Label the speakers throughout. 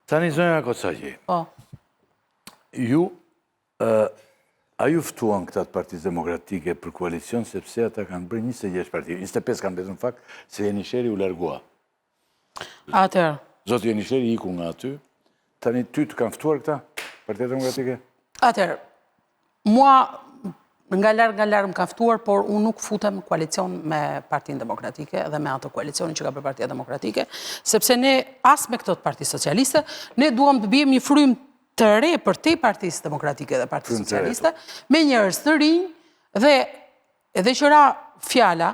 Speaker 1: Tani zonja Kocaqi.
Speaker 2: Po.
Speaker 1: Ju a ju ftuan këta të Partisë Demokratike për koalicion sepse ata kanë bërë 26 parti, 25 kanë mbetur në fakt se Jenisheri u largua.
Speaker 2: Atëherë.
Speaker 1: Zoti Jenisheri iku nga aty. Tani ty të kanë ftuar këta Partia Demokratike?
Speaker 2: Atëherë, mua nga larg nga larg më ka ftuar, por unë nuk futem në koalicion me Partinë Demokratike dhe me atë koalicionin që ka bërë Partia Demokratike, sepse ne as me këtë të Partisë Socialiste, ne duam të biem një frymë të re përtej Partisë Demokratike dhe Partisë Socialiste, me njerëz të rinj dhe Edhe që ra fjala,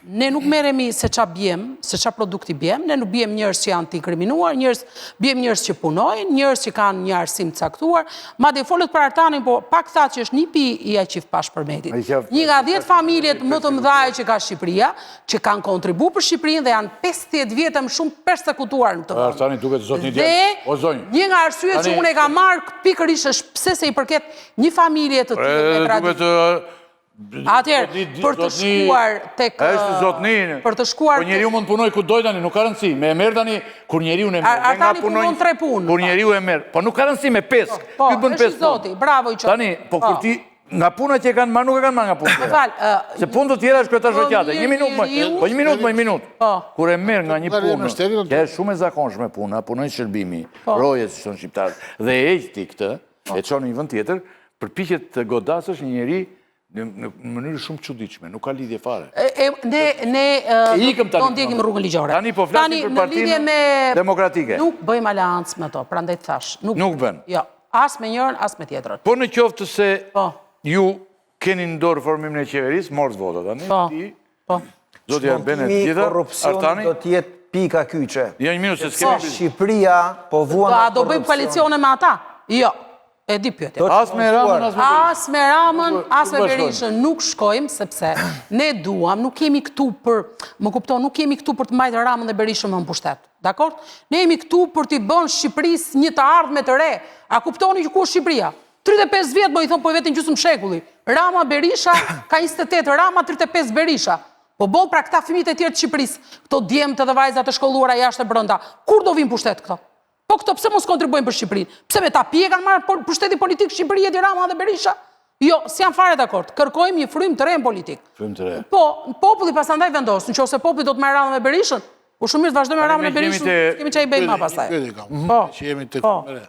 Speaker 2: ne nuk merremi se ça biem, se ça produkti biem, ne nuk biem njerëz që janë të inkriminuar, njerëz, biem njerëz që punojnë, njerëz që kanë një arsim të caktuar, madje folët për Artanin, po pak thatë që është nipi i Aqif Pashë Përmetit. Një nga 10 familjet më të mëdha që ka Shqipëria, që kanë kontribu për Shqipërinë dhe janë 50 vjet e më shumë persekutuar në këtë
Speaker 1: vend. Artani duket zotni djalë. O zonjë.
Speaker 2: Një nga arsyet që unë e kam marrë pikërisht është pse se i përket një familje të tillë me
Speaker 1: traditë.
Speaker 2: Atëherë, për të shkuar tek...
Speaker 1: Është zotni.
Speaker 2: Për të shkuar
Speaker 1: Po njeriu mund të punojë ku dojë tani, nuk ka rëndësi. Me e merr tani, kur njeriu e merr.
Speaker 2: Artani punon tre punë.
Speaker 1: Kur njeriu e merr. Po nuk ka rëndësi me pesë.
Speaker 2: Po, po
Speaker 1: Ky bën pesë
Speaker 2: punë. Zoti, bravo i
Speaker 1: qoftë. Tani, po kur po. ti nga puna që e kanë marrë, nuk e kanë marrë nga puna.
Speaker 2: Më fal,
Speaker 1: se punë të tjera është kryetar shoqate. Një minutë më, po një minutë më, një minutë.
Speaker 2: Po.
Speaker 1: Kur e merr nga një punë, që është shumë e zakonshme puna, punonjës shërbimi, po. roje si thonë shqiptarët, dhe e heq ti këtë, e çon në një vend tjetër, përpiqet të godasësh një njeri në në mënyrë shumë të çuditshme, nuk ka lidhje
Speaker 2: fare. E, ne ne
Speaker 1: ikëm tani.
Speaker 2: Do ndjekim rrugën ligjore.
Speaker 1: Tani po flasim për Partinë
Speaker 2: me...
Speaker 1: Demokratike.
Speaker 2: Nuk bëjmë aleancë me to, prandaj të thashë.
Speaker 1: Nuk, nuk bën.
Speaker 2: Jo, as me njërën, as me tjetrën.
Speaker 1: Po në qoftë se
Speaker 2: po.
Speaker 1: ju keni në dorë formimin e qeverisë, morët vota tani,
Speaker 2: po.
Speaker 1: ti,
Speaker 2: po.
Speaker 1: Zoti Arben e të gjitha,
Speaker 3: Artani do të jetë pika kyçe.
Speaker 1: Jo, një minutë se s'kemi.
Speaker 3: Shqipëria po vuan
Speaker 2: nga korrupsioni. A do bëjmë koalicione me ata? Jo. E di pyetjen.
Speaker 1: As me Ramën, as me
Speaker 2: Berishën. As me Ramën, as me Berishën nuk shkojmë sepse ne duam, nuk jemi këtu për, më kupton, nuk jemi këtu për të mbajtur Ramën dhe Berishën më në pushtet. Dakord? Ne jemi këtu për t'i bën Shqipërisë një të ardhme të re. A kuptoni që ku është Shqipëria? 35 vjet, mo i thonë po i vetin gjysmë shekulli. Rama Berisha ka 28, Rama 35 Berisha. Po boll pra këta fëmijët e tjerë të Shqipërisë, këto djemtë dhe vajzat e shkolluara jashtë e brenda, kur do vinë pushtet këto? Po këto pse mos kontribuojnë për Shqipërinë? Pse me tapi e kanë marrë pushtetin politik Shqipëri Edi Rama dhe Berisha? Jo, s'jam fare dakord. Kërkojmë një frymë të re në politikë.
Speaker 1: Frymë të re.
Speaker 2: Po, populli pasandaj vendos, në qoftë se populli do të marrë Ramën me Berishën, po shumë mirë të vazhdojmë me Ramën e Berishën, s'kemi ça i bëjmë ma pastaj.
Speaker 4: Pyetje kam,
Speaker 2: po.
Speaker 4: që jemi te
Speaker 2: po.
Speaker 4: frymë e re.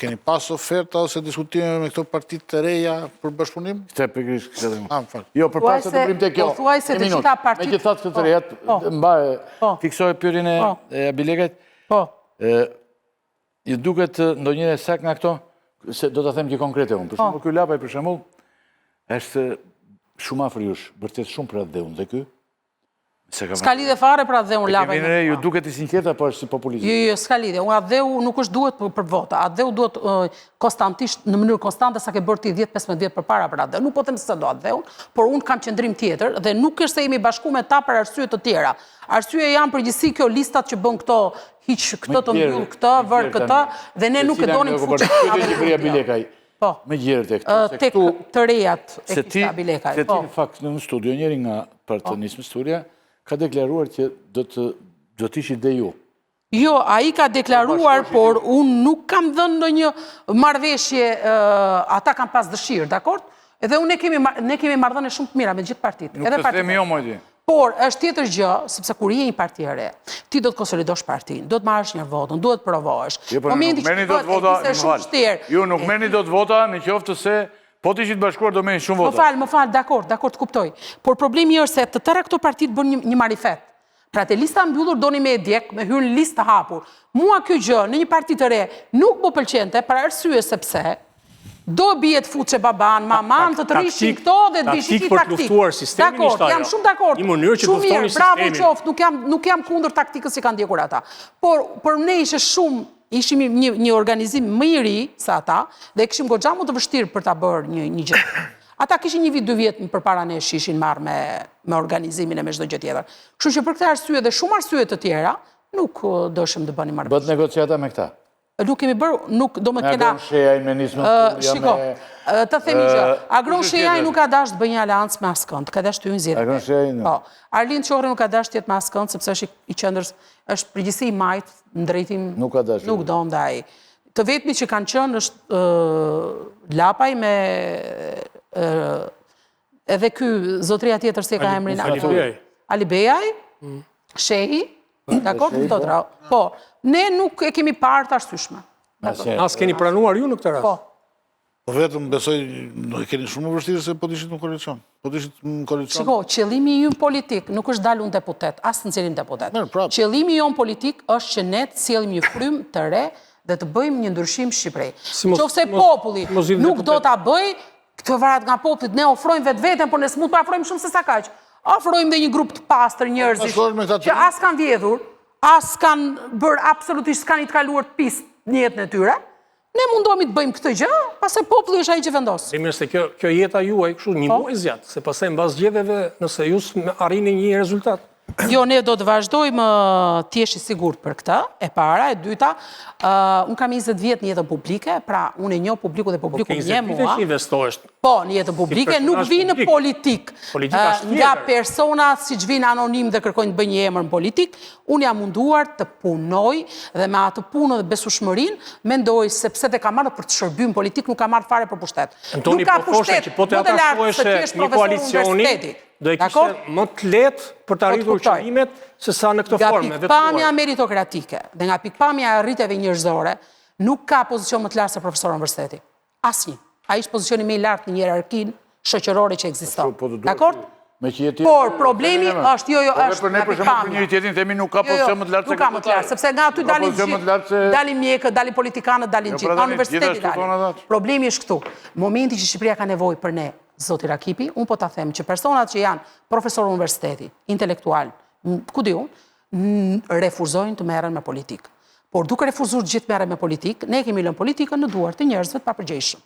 Speaker 4: Keni pas oferta ose diskutime me këto parti të reja për bashkëpunim?
Speaker 1: Këtë pikërisht këtë dhe
Speaker 4: më. Ah, më fal.
Speaker 1: Jo, përpara se të bëjmë te kjo.
Speaker 2: Pothuajse të gjitha partitë.
Speaker 1: Megjithatë këtë të rejat,
Speaker 2: po.
Speaker 1: mbaje, fiksoje pyetjen e Abilekajt.
Speaker 2: Po.
Speaker 1: Ju duket ndonjëra e saktë nga këto? Se do ta them një konkrete unë. Për po. shembull, ky Lapaj për shembull është shumë afër jush, vërtet shumë për atdheun dhe ky.
Speaker 2: S'ka lidhje fare për atdheun Lapaj.
Speaker 1: Kemi ju duket i sinqertë apo është si populizëm?
Speaker 2: Jo, jo, s'ka lidhje. Unë atdheu nuk është duhet për, për vota. Atdheu duhet uh, konstantisht në mënyrë konstante sa ke bërë ti 10-15 vjet përpara për atdheun. Nuk po them se s'e do atdheun, por unë kam qëndrim tjetër dhe nuk është se jemi bashku me ta për arsye të tjera. Arsye janë përgjithësi kjo listat që bën këto hiq këtë të mbyll këtë, vër këtë dhe ne nuk e donim
Speaker 1: të fuqë. Pyetja që bëri Abilekaj.
Speaker 2: Po.
Speaker 1: Më gjerë tek këtu,
Speaker 2: se këtu të rejat e kishte Abilekaj.
Speaker 1: Se ti po. në fakt në studio njëri nga për të po. nismë studia ka deklaruar që do të do të ishit dhe ju.
Speaker 2: Jo, ai ka deklaruar, por unë nuk kam dhënë ndonjë marrëveshje, ata kanë pas dëshirë, dakord? Edhe unë ne kemi ne kemi marrëdhënie shumë të mira me gjithë partitë.
Speaker 1: Nuk të themi jo, moj ti.
Speaker 2: Por është tjetër gjë, sepse kur je një parti e re, ti do të konsolidosh partinë, do të marrësh një votën, duhet të provohesh.
Speaker 1: Jo, po nuk merrni dot vota, më fal. Ju nuk merrni dot vota në qoftë se po të ishit bashkuar do merrni shumë
Speaker 2: vota. Më fal, më fal, dakord, dakord, kuptoj. Por problemi është se të tëra këto partitë bënë një, një marifet. Pra te lista e mbyllur doni me e djeg, me hyrë në listë të hapur. Mua kjo gjë në një parti të re nuk më pëlqente për arsye sepse do bie të futçe baban, maman, të të rrishin këto dhe të bishin
Speaker 5: taktik për të luftuar sistemin
Speaker 2: Dakord, jam shumë dakord.
Speaker 5: Një mënyrë që të luftoni
Speaker 2: sistemin. Bravo qoftë, nuk jam nuk jam kundër taktikës që kanë ndjekur ata. Por për ne ishte shumë ishim një një organizim më i ri se ata dhe e kishim goxha më të vështirë për ta bërë një një gjë. Ata kishin një vit, dy vjet më përpara nesh që ishin marrë me me organizimin e me çdo gjë tjetër. Kështu që për këtë arsye dhe shumë arsye të tjera, nuk doshim të bënim
Speaker 1: marrëveshje. Bëtë negociata me këta?
Speaker 2: Nuk kemi bërë, nuk do më kena...
Speaker 1: Agron Shehaj me Nismën Thurja
Speaker 2: me... Shiko, të them një gjë, Agron Shehaj nuk ka dashtë të bëjë një aleancë me askënd, ka dashtë të hyjë në zgjedhje.
Speaker 1: Agron Shehaj nuk.
Speaker 2: Po, Arlind Qorri nuk ka dashtë të jetë me askënd, sepse është i qendrës, është përgjithësi i majtë në drejtim...
Speaker 1: Nuk ka dashtë.
Speaker 2: Nuk do ndaj. Të vetmi që kanë qenë është Lapaj me... Edhe ky zotria tjetër si e ka emrin?
Speaker 5: Alibeaj.
Speaker 2: Alibeaj, mm. Shehi, dakord, këto po. Po, ne nuk e kemi parë të arsyeshme.
Speaker 5: As keni pranuar ju në këtë rast?
Speaker 2: Po.
Speaker 4: Po vetëm besoj nuk e keni shumë më vështirë se po të ishit në koalicion. Po të ishit në koalicion.
Speaker 2: Shiko, qëllimi ynë politik nuk është dal unë deputet, as të nxjerrim deputet. Qëllimi jonë politik është që ne të sjellim një frymë të re dhe të bëjmë një ndryshim në Shqipëri. Qoftë se populli nuk do ta bëjë, Këtë varet nga populli, ne ofrojmë vetveten, por ne s'mund të afrojmë shumë se sa kaq. Afrojmë dhe një grup të pastër njerëzish që as kanë vjedhur, as kanë bërë absolutisht s'kanë një të kaluar të pistë në jetën e tyre. Ne mundohemi të bëjmë këtë gjë, pastaj populli është ai që vendos.
Speaker 5: E mirë se kjo kjo jeta juaj kështu një po. muaj zgjat, se pastaj mbas zgjedhjeve nëse ju arrini një rezultat.
Speaker 2: Jo, ne do të vazhdojmë të jesh i sigurt për këtë, e para, e dyta, unë kam 20 vjet në jetën publike, pra unë e njoh publikun dhe po, publiku më njeh mua.
Speaker 5: Po, 20 investohesh.
Speaker 2: Po, në jetën publike, nuk vij në politikë. Nga persona siç vijnë anonim dhe kërkojnë të bëjnë një emër në politikë, unë jam munduar të punoj dhe me atë punë dhe besueshmërinë, mendoj sepse dhe kam ardhur për të shërbyer në politikë, nuk kam ardhur fare për pushtet.
Speaker 5: Nuk ka po pushtet, po të atashoheshe një koalicioni, Do e kishte më të lehtë për të po arritur qëllimet se sa në këtë formë.
Speaker 2: Nga pikëpamja meritokratike dhe nga pikëpamja e arritjeve njerëzore, nuk ka pozicion më të lartë se profesor universiteti. Asnjë. Ai është pozicioni më i lartë në hierarkinë shoqërore që ekziston. Po, Dakord? Por problemi është, jo, jo, po, është
Speaker 1: nga pikëpamja. Për njëri-tjetrin themi nuk ka jo, jo, pozicion më të lartë se
Speaker 2: Nuk ka më të lartë, sepse nga aty dalin gjithë, dalin mjekët, dalin politikanët, dalin jo, gjithë, nga universiteti dalin. Problemi është këtu. Momenti që Shqipëria ka nevojë për ne, Zoti Rakipi, unë po ta them që personat që janë profesorë universiteti, intelektualë, ku di unë, refuzojnë të merren me politikë. Por duke refuzuar të gjithë merren me politikë, ne kemi lënë politikën në duar të njerëzve të papërgjegjshëm.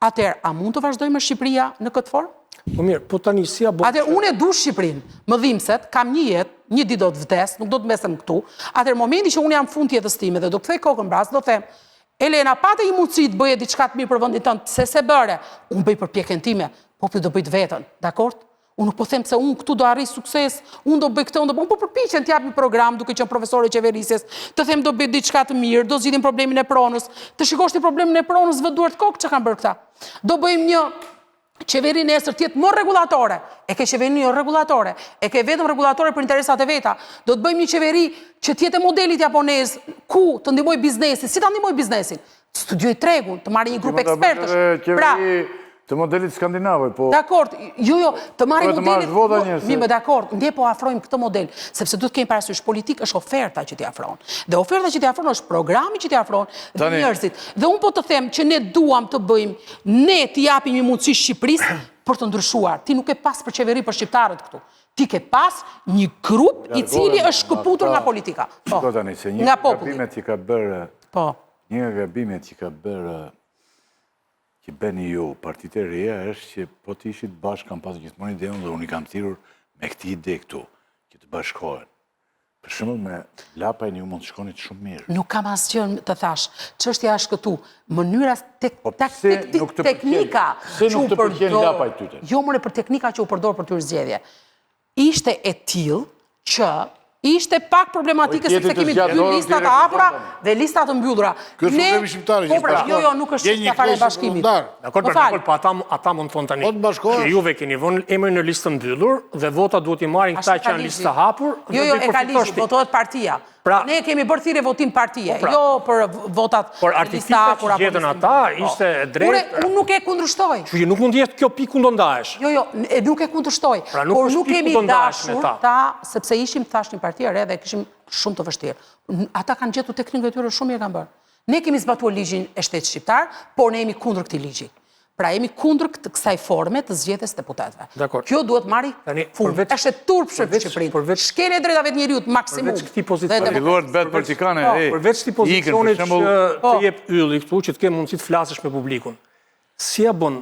Speaker 2: Atëherë, a mund të vazhdojë më Shqipëria në këtë
Speaker 5: formë? Po mirë, po tani si ja
Speaker 2: bën? Atëherë unë e du Shqipërinë, më dhimbset, kam një jetë, një ditë do të vdes, nuk do të mbesem këtu. Atëherë momenti që unë jam fund jetës time dhe do kthej kokën mbas, do them, Elena, pate një mundësi të bëje diçka të mirë për vendin tënd, pse s'e bëre? Unë bëj përpjekjen time, populli do bëjë të vetën, dakord? Unë nuk po them se unë këtu do arrij sukses, unë do bëj këtë, unë do bëj, unë po përpiqem të jap një program duke qenë profesore e qeverisjes, të them do bëj diçka të mirë, do zgjidhim problemin e pronës. Të shikosh ti problemin e pronës, vë duart kokë çka kanë bërë këta. Do bëjmë një qeveri nesër të jetë më rregullatore. E ke qeverinë jo rregullatore, e ke vetëm rregullatore për interesat e veta. Do të bëjmë një qeveri që të jetë e modelit japonez, ku të ndihmojë biznesin. Si ta ndihmojë biznesin? Të studiojë tregun, të marrë një grup ekspertësh.
Speaker 1: Pra, të modelit skandinave,
Speaker 2: po... Dakord, jo, jo, të marrë po, modelit... Vota njerëz. Mi, më dakord, ne po afrojmë këtë model, sepse duhet të kemi parasysh, politikë është oferta që ti afron. Dhe oferta që ti afron është programi që ti afron dhe njerëzit. Dhe unë po të them që ne duam të bëjmë Ne t'i japim një mundësi Shqipërisë për të ndryshuar. Ti nuk ke pas për qeveri për shqiptarët këtu. Ti ke pas një grup i cili është shkëputur nga politika.
Speaker 1: Po. Shiko tani, se një nga gabimet që ka bërë, po. një nga gabimet që ka bërë, që bëni ju, partitë e reja, është që po të ishit bashkë, kam pas gjithmonë idenë dhe unë i kam thirrur me këtë ide këtu, që të bashkohen. Për shembull me Lapajn ju mund të shkonit shumë
Speaker 2: mirë. Nuk kam asgjë të thashë. Çështja është këtu, mënyra tek po tek tek teknika
Speaker 1: që u përdor.
Speaker 2: Jo more për teknika që u përdor për të hyrë zgjedhje. Ishte e tillë që ishte pak problematike sepse kemi dy lista të hapura dhe lista të mbyllura.
Speaker 4: Ky është problemi shqiptar
Speaker 2: që po pra, jo, jo, nuk është çështja fare e bashkimit.
Speaker 5: Dakord, po dakord, po ata ata mund të thonë tani. Po të bashkohesh. Juve keni vënë emrin në listë të mbyllur dhe vota duhet t'i marrin këta që janë listë të hapur
Speaker 2: dhe jo, jo, e ka ligji, votohet partia. Pra, ne kemi bërë thirrje votim partie, po pra, jo për votat
Speaker 5: por artifica që gjetën ata po. ishte e
Speaker 2: drejtë. Unë nuk e kundërshtoj.
Speaker 5: Kështu që nuk mund të jetë kjo pikë ku do
Speaker 2: ndahesh. Jo, jo, e nuk e kundërshtoj. Pra nuk por nuk kemi dashur ta, sepse ishim thashë një parti e re dhe kishim shumë të vështirë. Ata kanë gjetur teknikën e tyre shumë mirë kanë bërë. Ne kemi zbatuar ligjin e shtetit shqiptar, por ne jemi kundër këtij ligji. Pra jemi kundër kësaj forme të zgjedhjes deputetëve.
Speaker 5: Dakord.
Speaker 2: Kjo duhet marri fund. Është e turpshme për Shqipërinë. Përveç shkelje e drejtave të njeriut maksimum.
Speaker 5: Përveç këtij pozicioni.
Speaker 1: Filluar të bëhet politikane,
Speaker 5: po. Përveç këtij pozicioni që të po. jep Ylli këtu që të ke mundësi të flasësh me publikun. Si ja bën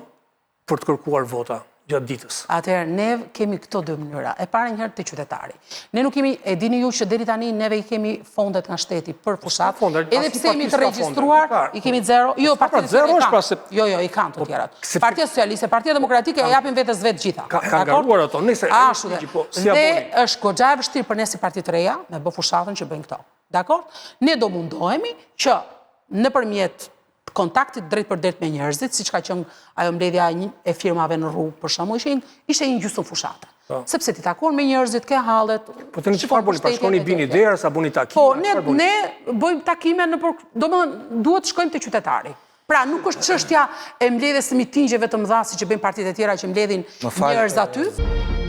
Speaker 5: për të kërkuar vota? gjatë ditës.
Speaker 2: Atëherë, ne kemi këto dy mënyra. E para njëherë te qytetari. Ne nuk kemi, e dini ju që deri tani neve i kemi fondet nga shteti për fushatë, edhe pse jemi të regjistruar, i kemi zero, jo,
Speaker 5: pra,
Speaker 2: Partia
Speaker 5: zero është pra se...
Speaker 2: Jo, jo, i kanë të po, tjerat. Partia Socialiste, Partia Demokratike, e japin vetes vetë gjitha.
Speaker 5: Kanë garuar ato, nëse...
Speaker 2: Ashtu dhe. Po, dhe është goxha e vështirë për ne si parti të reja, me bë fushatën që bëjnë këto. Dakord? Ne do mundohemi që nëpërmjet kontaktit drejtpërdrejt me njerëzit, siç ka qenë ajo mbledhja e firmave në rrugë, për shembull, ishte një, ishte një gjysmë fushate. Po. Sepse ti takon me njerëzit, ke hallet.
Speaker 5: Po tani çfarë bëni? Pra shkoni bini derës, a bëni takime?
Speaker 2: Po, ne ne bëjmë takime nëpër, domethënë duhet të shkojmë te qytetari. Pra, nuk është çështja e mbledhjes së mitingjeve të mëdha siç e bëjnë partitë e tjera që mbledhin njerëz aty.